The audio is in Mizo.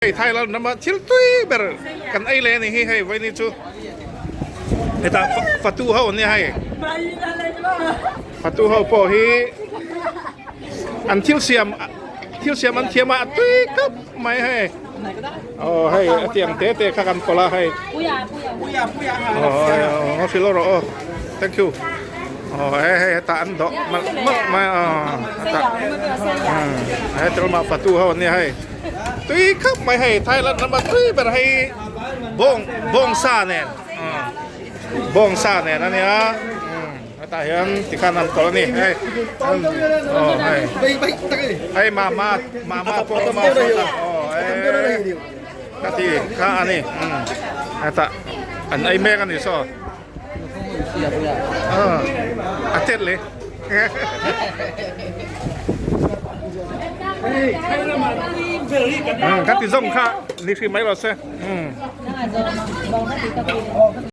Hei Thailand rama thil tui ber kan ei leh a ni hi hei vawiin chu hetah fatu ho an nia hei fatu ho pawh hi an thil siam thil siam an thiam a a tui khawp mai hei aw hei a tiang te te kha kan pawlh a hei aw hrilh rawh aw thank you aw hei hei hetah an dawh malh malh mai a hetah heti lamah fatu ho an nia hei. Tui khawp mai hei Thailand rama tui ber hei bawng bawng sa nen bawng sa nen a nia hetah hian tikhan an tawlh a ni hei aw hei hei mama mama pawh a awm a aw hei ka ti kha a ni hetah an ei mek a ni saw a tet le. Ka ti zawng kha ni hri mai lo se.